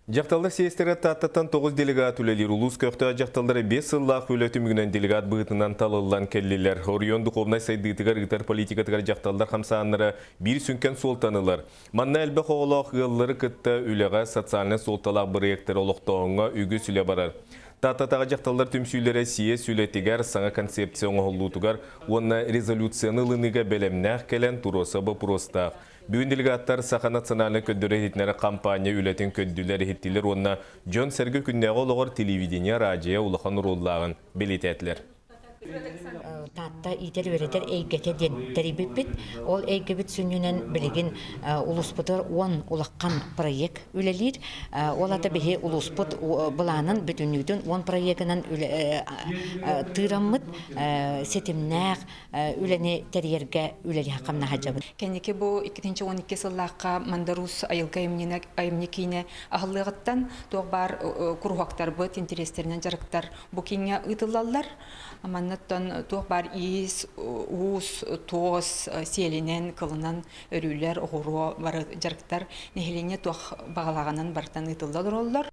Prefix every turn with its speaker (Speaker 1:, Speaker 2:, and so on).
Speaker 1: Дьахталлар сиэстэрэ Тааттаттан 9 делегат үлэлиир улуус көхтөөх дьахталлара 5 сыллаах үлэ түмүгүнэн делегат быһыытынан талыллан кэллилэр. Оройуон духовнай сайдыытыгар ыытар политикатыгар дьахталлар хамсааннара биир сүҥкэн суолтаны ылар. Манна элбэх оҕолоох ыаллары кытта үлэҕэ социальнай суолталаах бырайыактары олохтооһуҥҥа үгүс үлэ барар. Тааттатааҕы дьахталлар түмсүүлэрэ съезд үлэтигэр саҥа концепция оҥоһуллуутугар уонна резолюцияны ылыныыга бэлэмнээх кэлэн туруорса боппуруостаах. Бүгүн делегаттар Саха национальнай көрдөрөр-иһитиннэрэр хампаанньа үлэтин көрдүлэр-иһиттилэр уонна дьон-сэргэ күннээҕи олоҕор телевидение, араадьыйа улахан оруоллааҕын бэлиэтээтилэр.
Speaker 2: Таатта иитэр-үөрэтэр эйгэтэ диэн тэрийбиппит. Ол эйгэбит сүнньүнэн билигин улууспутугар 10 улахан проект үлэлиир. Ол ата биһи улууспут былаанын бүтүннүүтүн 10 проегынан тыыраммыт ситимнээх үлэни тэрийэргэ үлэлиэх хамнаһадьабыт.
Speaker 3: Кэнники бу 2012 сыллаахха Мандарус айылга айымньы киинэ аһыллыаҕыттан туох баар куруһуоктарбыт интэриэстэринэн дьарыктар бу кииҥҥэ ыытыллаллар. Манныттан туох баар иис, уус, туос, сиэлинэн, кылынан өрүүлэр, оҕуруо бары дьарыктар нэһилиэнньэ туох баҕалааҕынан барытан ыытылла олороллор.